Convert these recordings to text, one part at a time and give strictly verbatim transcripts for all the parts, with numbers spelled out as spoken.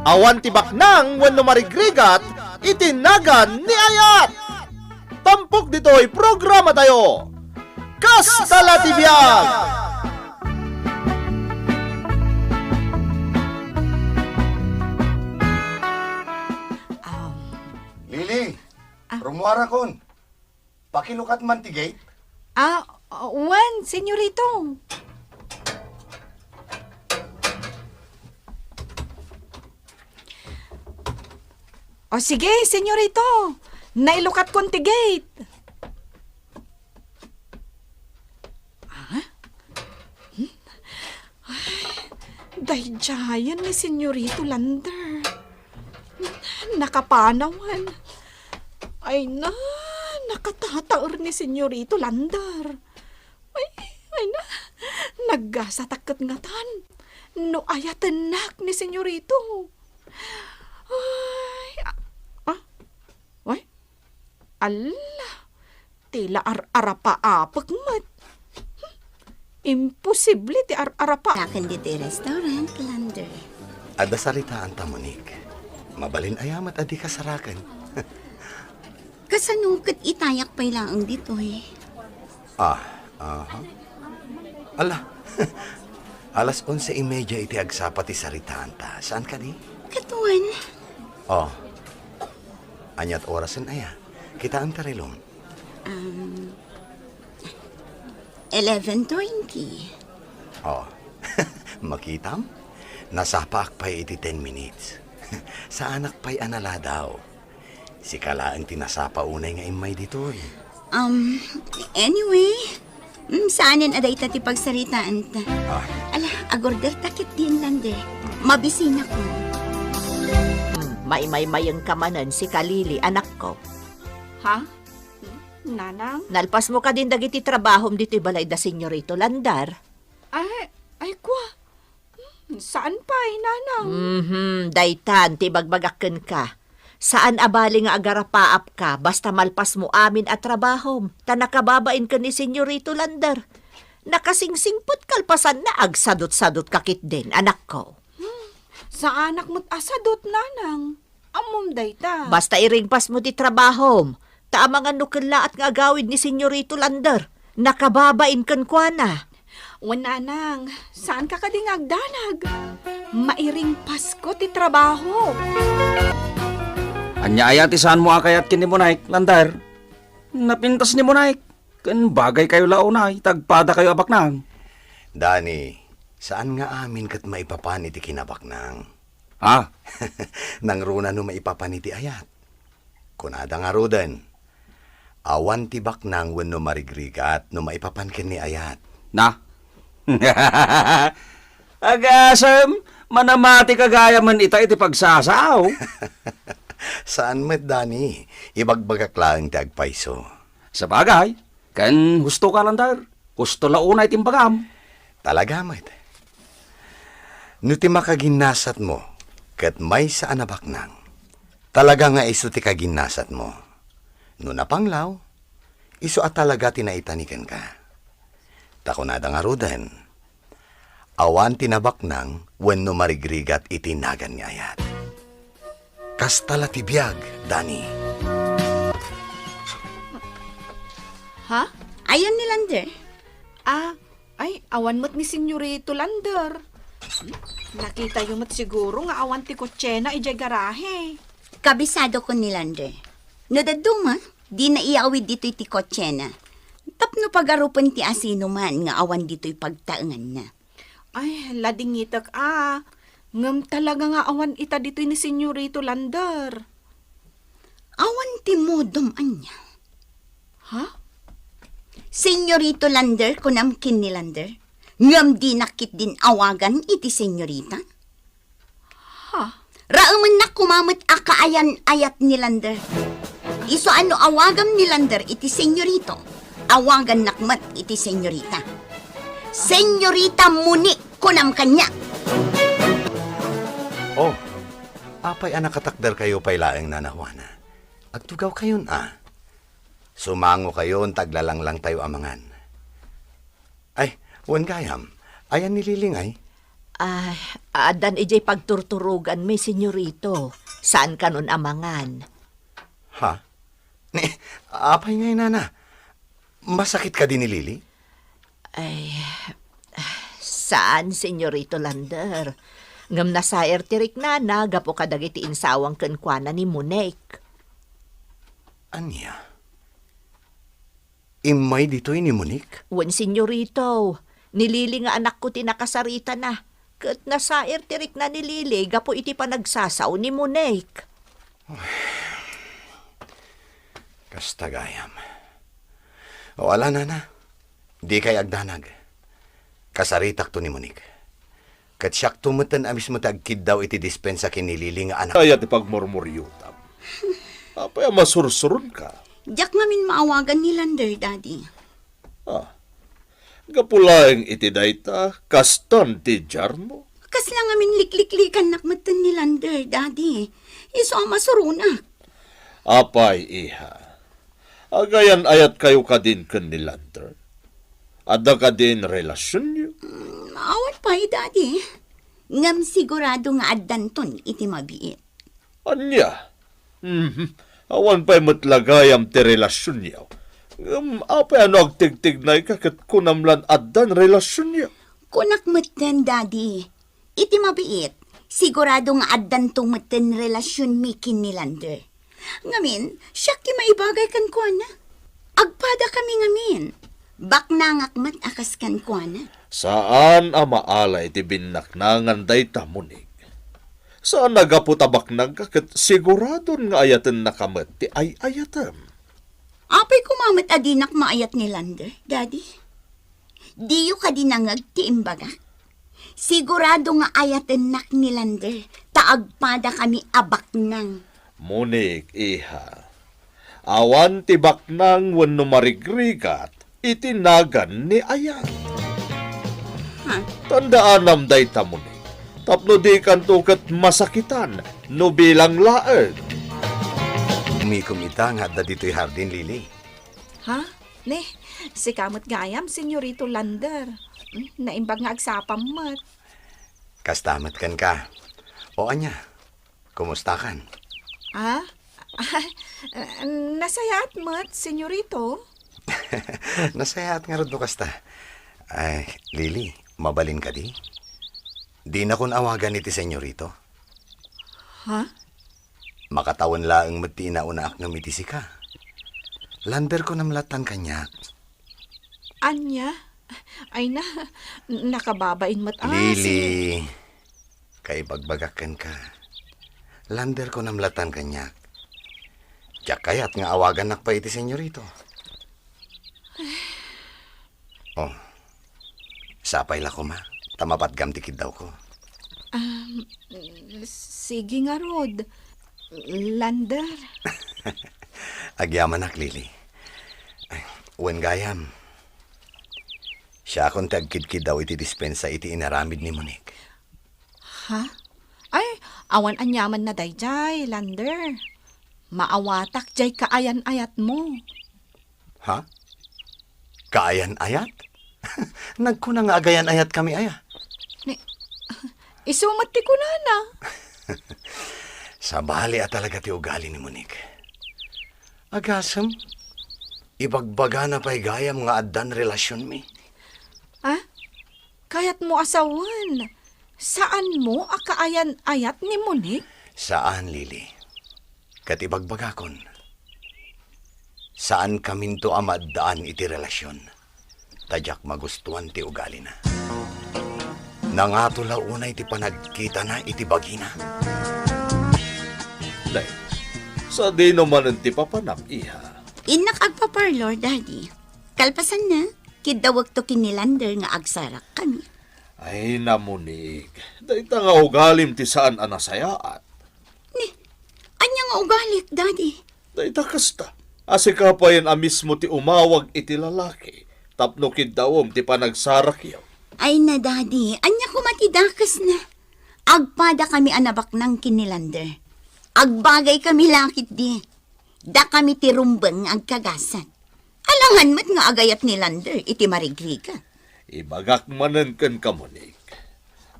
Awan ti baknang wenno marigrigat iti nagan ni Ayat. Tampok ditoy programatayo, Kasta la ti biag! Um, Lily, ah, rumuarakon. Pakilukat man ti gate. Ah, wen, senyorito. O sige, senyorito. Nailukatkon ti gate. Ah? Hmm? Ay, daydiayen ni Senyorito Lander. Nakapanawan. Ay na, nakatataer ni Senyorito Lander. Ay, ay na, naggasatak ket ngatan no ayatennak ni Senyorito. Ay, a-, ah, ay, alla, ti la ar-arapaapek met. Hmm, imposible ti ar-arapa. Saraken ditoy restaurant, Lander. Adda saritaanta, Monique. Mabalin aya met a dika saraken? Kasano ket itayak pay laeng ditoy? Ah, aha. Ala, alas onse y media iti agsapa ti saritaanta. Saan kadi? Ket wen. Oh. Ania't orasen aya? Kitaem ta relom. Um, eleven twenty. Oh. Makitam? Nasapaak pay iti ten minutes. Saanak pay a naladaw. Sika laeng ti nasapa unay nga immay ditoy. Um, anyway, mm, saanen a dayta ti pagsaritaanta. Ah. Ala, agorder ta ketdin, Lander. Mabisinak. Hmm, maimaymayengka manen, sika Lily, anakko. Ha? Nanang? Nalpasmo kadin dagiti trabahom ditoy balay da Senyorito Lander? Ay, ay, kwa. Hmm, saan pay, Nanang? Mhm, daytan ti ibagbagak kenka. Saan a bali nga agarapaapka, basta malpasmo amin a trabahom, ta nakababain ken ni Senyorito Lander. Nakasingsingpet kalpasanna, agsadutsadutka ketdin, anakko. Hmm, saanak met a sadut, Nanang. Ammom dayta. Basta iringpasmo ti trabahom, ta amangan no kellaat nga agawid ni Senyorito Lander. Nakababain kenkuana. Wen, Nanang, saanka kadi nga agdanag? Mairingpasko ti trabaho. Ania aya ti saanmo a kayat ken ni Monay, Lander? Napintas ni Monay, ken bagaykayo la unay, ta agpadakayo a baknang. Dani, saan nga amin ket maipapan iti kinabaknang. Ha? Nangruna no maipapan iti ayat. Kunada ngaruden, awan ti baknang wenno marigrigat no maipapan ken ni ayat. Na? Agasem, manamatika gayamen ita iti pagsasao. Saan met, Dani. Ibagbagak laeng ti agpayso. Sabagay, ken husto ka, Lander. Husto la unay ti imbagam. Talaga met. No ti makaginnasatmo ket maysa a nabaknang, talaga nga isu ti kaginnasatmo. No napanglaw, isu a talaga ti naitani kenka. Ta kunada ngaruden, awan ti nabaknang wenno marigrigat iti nagan nga ayat. Kasta la ti biag, Dani. Ha? Ayan ni Lander? Ah, ay, awan met ni Senyorito Lander. Nakitayo met siguro nga awan ti kotsena idiay garahe. Kabisadokon ni Lander. No dadduma, dina iawid ditoy ti kotsena. Tapno pagarupen ti asinoman nga awan ditoy pagtaenganna. Ay, ladingitek a. Ngem talaga nga awan ita ditoy ni Senyorito Lander. Awan ti modom ania? Ha? Senyorito Lander, kunam ken ni Lander. Ngem dinak ketdin awagan iti senyorita? Ha? Raemennak koma met a kaayan-ayat ni Lander. Isu a no awagam ni Lander iti senyorito, awagannak met iti senyorita. Senyorita Monique, kunam kaniak. Oh, apay a nakatakderkayo pay laeng, Nana Juana? Agtugawkayon a. Sumangokayon ta aglalanglangtayo a mangan. Ay, wen gayam, ayan ni Liling ay? Ay, addan idiay pagturturoganmi, Senyorito. Saan kanon a mangan? Ha? Ni, apay ngay, nana? Masakit kadi ni Lily? Ay, saan, Senyorito Lander. Ngem nasair ti riknana gapu kadagiti insawang kenkuana ni Monique. Ania? Immay ditoy ni Monique? Wen, Senyorito. Ni Lily nga anakko ti nakasaritana. Ket nasair ti rikna ni Lily gapu iti panagsasao ni Monique. Kasta gayam. O ala, nana, dikay agdanag. Kasaritakto ni Monique. Ket siakto metten a mismo ti agkiddaw iti dispensa ken ni Lily nga anak. Aya ti pagmurmuriotam. Apay a masursuronka? Diak ngamin maawagan ni Lander, Daddy. Ah, gapu laeng iti dayta, kastan ti diarmo? Kasla ngamin likliklikannak metten ni Lander, Daddy. Isu a masuronak. Apay, iha? Agayan-ayatkayo kadin ken ni Lander? Adda kadin relasionyo? Mm, awan pay, Daddy. Ngem sigurado nga addanton iti mabiit. Ania? Mhm. Awan pay met la gayam ti relasionyo. Ngem apay a no agtigtignayka ket kunam lan addan relasionyo? Kunak metten, Daddy. Iti mabiit, sigurado nga addanto metten relasionmi ken ni Lander. Ngamin, siak ti maibagay kenkuana. Agpadakami ngamin. Baknangak met a kas kenkuana. Saan a maalay ti binnaknangan dayta, Monique. Saan a gapu ta baknangka ket siguradon nga ayatennaka met ti ay-ayatem. Apay koma met a dinak maayat ni Lander, Daddy? Diyo kadi nangngeg ti imbagak? Sigurado nga ayatennak ni Lander ta agpadakami a baknang. Monique, iha, awan ti baknang wenno marigrigat iti nagan ni ayat. Ha? Tandaanam dayta, Monique, tapno dikanto ket masakitan no bilang laeng. Umikom ita nga adda ditoy hardin, Lily. Ha? Ne, sika met gayam, Senyorito Lander. Hmm, naimbag nga agsapam met. Kasta met kenka. O ania, kumustakan? Ah? Ah, nasayaat met, Senyorito. Nasayaat ngarud no kasta. Ay, Lily, mabalin kadi? Dinakon awagan iti Senyorito. Ha? Makatawen laeng met ti inauna-ak ngem iti sika. Lander, kunam lattan kaniak. Ania? Ay na, nakababain met a, Lily, si- kaibagbagak kenka. Lander, kunam lattan kaniak. Diak kayat nga awagannak pay iti Senyorito. Oh, sapay la koma, ta mapatgam ti kiddawko. Um, sige ngarud, Lander. Agyamanak, Lily. Ay, wen gayam, siakon ti agkidkiddaw iti dispensa iti inaramid ni Monique. Ha? Ay, awan aniamanna daydiay, Lander. Maawatak diay kaayan-ayatmo. Ha? Kaayan-ayat? Nagkuna nga agayan-ayatkami aya. Ni, isu met ti kunana. Sabali a talaga ti ugali ni Monique. Agasem, ibagbagana pay gayam nga addan relasionmi. Ah? Kayatmo a sawen, saanmo a kaayan-ayat ni Monique? Saan, Lily. Ket ibagbagakon, saankaminto a maaddaan iti relasion, ta diak magustuan ti ugalina. Nangato la unay ti panagkitana iti bagina. Nay, sadino manen ti papanam, iha? Innak agpa-parlor, Daddy. Kalpasanna, kiddawekto ken ni Lander nga agsarakkami. Ay, na, Monique, dayta nga ugalim ti saan a nasayaat. Ni, ania nga ugalik, Daddy? Dayta kasta, a sika payen a mismo ti umawag iti lalaki tapno kiddawem ti panagsarakyo. Ay na, Daddy, ania koma ti dakesna? Agpadakami a nabaknang ken ni Lander. Agbagaykami la ketdi. Dakami ti rumbeng nga agkagasat. Alangan met nga agayat ni Lander iti marigrigat. Ibagak manen kenka, Monique.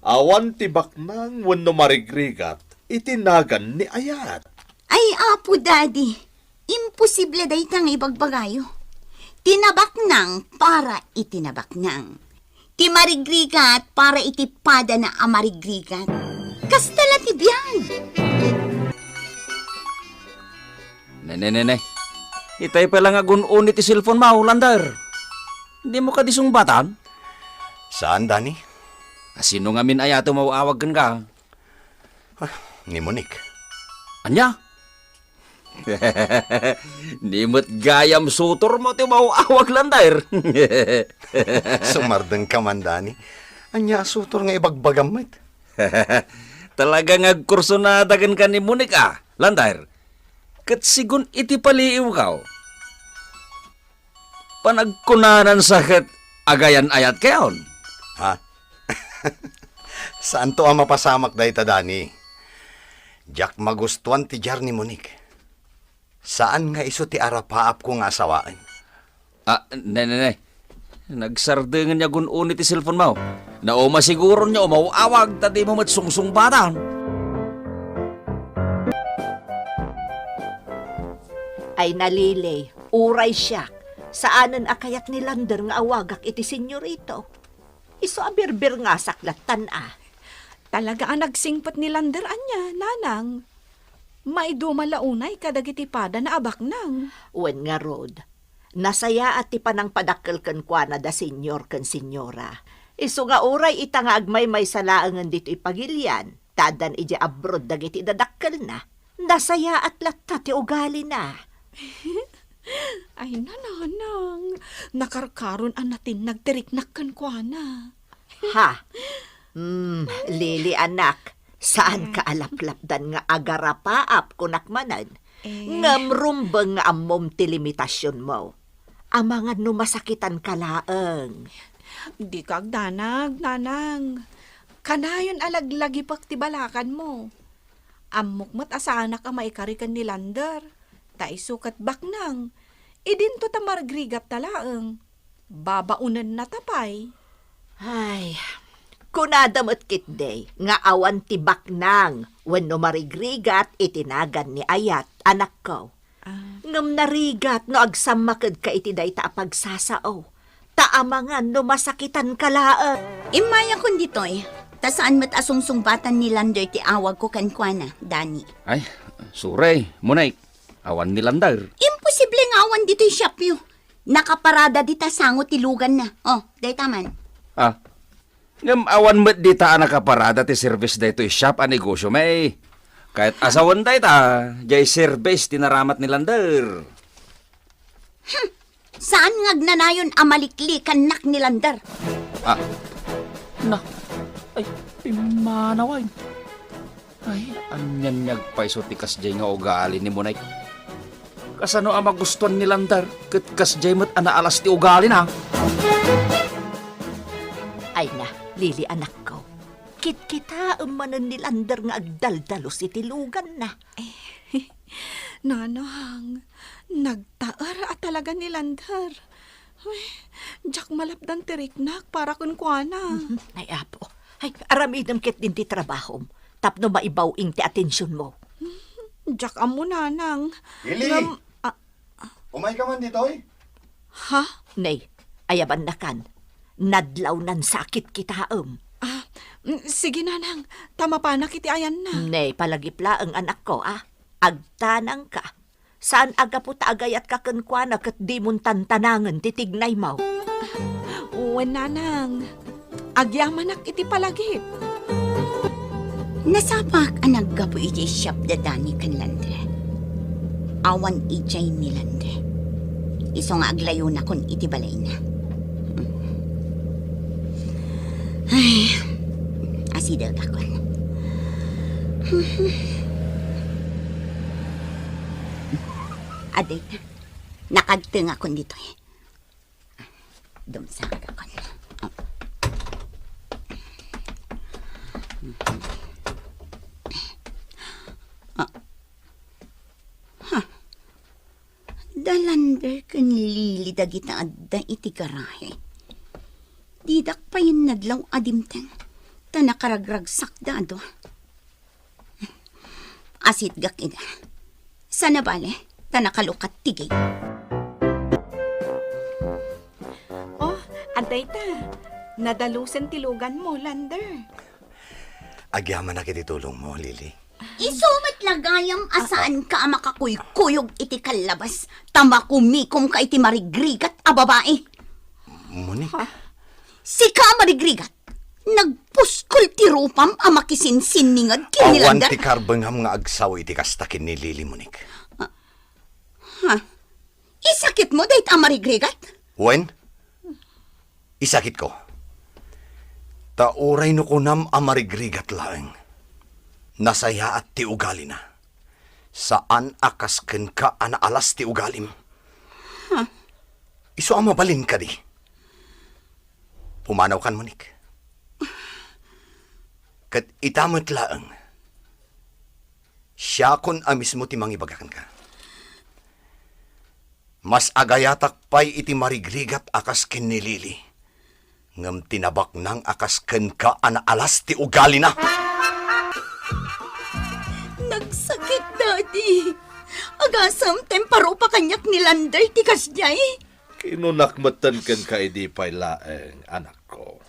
Awan ti baknang wenno marigrigat iti nagan ni Ayat. Ay, Apo Daddy, imposible dayta nga ibagbagayo. Ti nabaknang para iti nabaknang. Ti marigrigat para iti padana a marigrigat. Kasta la ti biag. Ne, ne, ne, ne. Itay pay la nga gun-on iti cellphone mo, Lander. Dimo kadi sungbatan? Saan, Dani? A, sino ngamin aya ti umaw-awag kenka? Ah, ni Monique. Ania? Ni met gayam sutor mo ti umaw-awag, Lander. Sumardeng ka man, Dani. Ania a sutor nga ibagbagam met? Talaga nga agkursunada kenka ni Monique, a, Lander. Ket sigun iti paliiwko, panagkunanan sa ket agayan-ayat kayon? Ha? Saanto a mapasamak dayta, Dani. Diak magustuan ti diar ni Monique. Saan nga isu ti arapaapko nga asawaen. Ah, ne, ne, ne. Nagsardengen ya gun-on iti cellphone mo. Nauma siguron ya umaw-awag ta dimo met sungsungbatan. Ay na, Lily, uray siak, saanen a kayat ni Lander nga awagak iti senyorito. Isu a birbirngasak lattan a. Talaga a nagsingpet ni Lander ania, Nanang. Maiduma la unay kadagiti padana a baknang. Wen ngarud, nasayaat ti panangpadakkel kenkuana da senyor ken senyora. Isu nga uray ita nga agmaymaysa laengen ditoy pagilian, ta addan idiay abroad dagiti dadakkelna. Nasayaat latta ti ugalina. Ay, Nanang, nakarkaron a natinnag ti riknak kenkuana. Ha? Hmm, Lily, anak, saan ka alaplapdan nga agarapaap, kunak manen? Eh. Ngem rumbeng nga ammom ti limitasionmo. Amangan no masakitan ka laeng. Dika agdanag, Nanang. Kanayon a laglagipek ti balakanmo. Ammok met a saanak a maikari ken ni Lander. Ta isu ket baknang. Idinto ta marigrigatta laeng. Babaonennata pay. Ay, kunada met ketdi nga awan ti baknang wenno marigrigat iti nagan ni Ayat, anakko. Ah. Ngem narigat no agsammakedka iti dayta a pagsasao. Ta amangan no masakitanka laeng. Immayakon ditoy, ta saan met a sungsungbatan ni Lander ti awagko kenkuana, Dani. Ay, sorry, Monique. Awan ni Lander. Imposible nga awan ditoy shopyo. Nakaparada dita sango ti luganna. Oh, dayta man. Ah, ngem awan met dita a nakaparada ti service daytoy shop a negosyo, may. Kayat a sawen dayta, jay service ti naramat ni Lander. Hmm, saan nga agnanayon a maliklikannak ni Lander? Ah, na, ay, pimmanaw ay. Ay, anian nga agpayso ti kasjay nga ugali ni Monique? Kasano a magustuan ni Lander ket kasjay met a naalas ti ugalina? Ay na, Lily, anakko. Kitkitaem manen ni Lander nga agdaldalus iti luganna. Nanang, nagtaer a talaga ni Lander. Ay, diak malapdan ti riknak para kenkuana. Ay, Apo. Ay, aramidem ketdin ti trabahom tapno maibaw-ing ti atensionmo. Diak ammo, Nanang. Lily! Ngem, ah, Umayka man ditoy? Ha? Nay, ayabannakan. Nadlawnan sa kitkitaem. Ah, mm, sige, Nanang. Ta mapanak iti ayanna. Nay, palagip laeng, anakko, a. Agtanangka. Saan a gapu ta agayatka kenkuana ket dimon tantanangen ti tignaymo. Wen, Nanang. Agyamanak iti palagip. Nasapak a naggapu iti shop da Dani ken Lander. Awan idiay ni Lander. Isu nga aglayonakon iti balayna. Ay, asidegakon. Adayta, nakagtengakon ditoy. Dumsagakon. Ah. Ha. Da Lander ken Lily dagita adda iti garahe. Didak payen nadlaw a dimteng. ta nakaragragsakda adu. Asitgak ida. Sana bale, ta nakalukat ti gate. Oh, adda ita. Nadalusen ti luganmo, Lander. Agyamanak iti tulongmo, Lily. Isu met la gayam a saanka a makakuykuyog iti kallabas, ta makumikomka iti marigrigat a babai. Monique? Ha? Sika a marigrigat, nagpuskol ti rupam a makisinsinninged ken ni Awan Lander. Ti karbengam nga agsao iti kasta ken ni Lily, Monique. Ha? Isakitmo dayta a marigrigat? Wen, isakitko. Ta uray no kunam a marigrigat laeng, nasayaat ti ugalina. Saan a kas kenka a naalas ti ugalim. Huh. Isu a mabalin kadi. Pumanawkan, Monique. Ket ita met laeng, siakon a mismo ti mangibaga kenka. Mas agayatak pay iti marigrigat a kas ken ni Lily, ngem ti nabaknang a kas kenka a naalas ti ugalina. Nagsakit, Daddy. Agasem ta imparupa kaniak ni Lander ti kasdiay. Kinunak metten kenka idi pay laeng, anakko.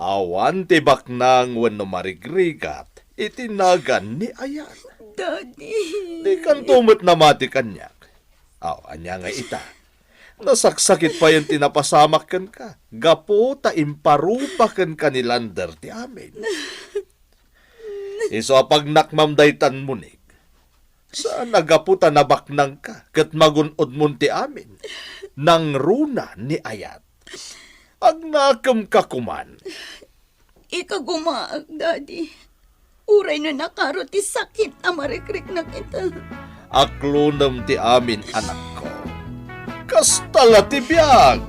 Awan ti baknang wenno marigrigat iti nagan ni Ayat. Daddy. Dikanto met namati kaniak. Aw, ania nga ita? Nasaksakit payen ti napasamak kenka, gapu ta imparupa kenka ni Lander ti amin. Isu a pagnakmam daytan, Monique, saan a gapu ta nabaknangka ket magun-odmon ti amin. Nangruna ni Ayat. Agnakemka koman. Ikagumaak, Daddy. Uray no nakaro ti sakit a marikriknak ita. Aklonem ti amin, anakko. Kasta la ti biag.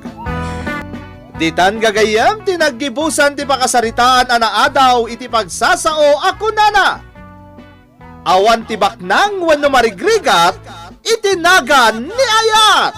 Ditan gagayyem ti naggibusan ti pakasaritaan a naadaw iti pagsasao a kunana, awan ti baknang wenno marigrigat iti nagan ni Ayat.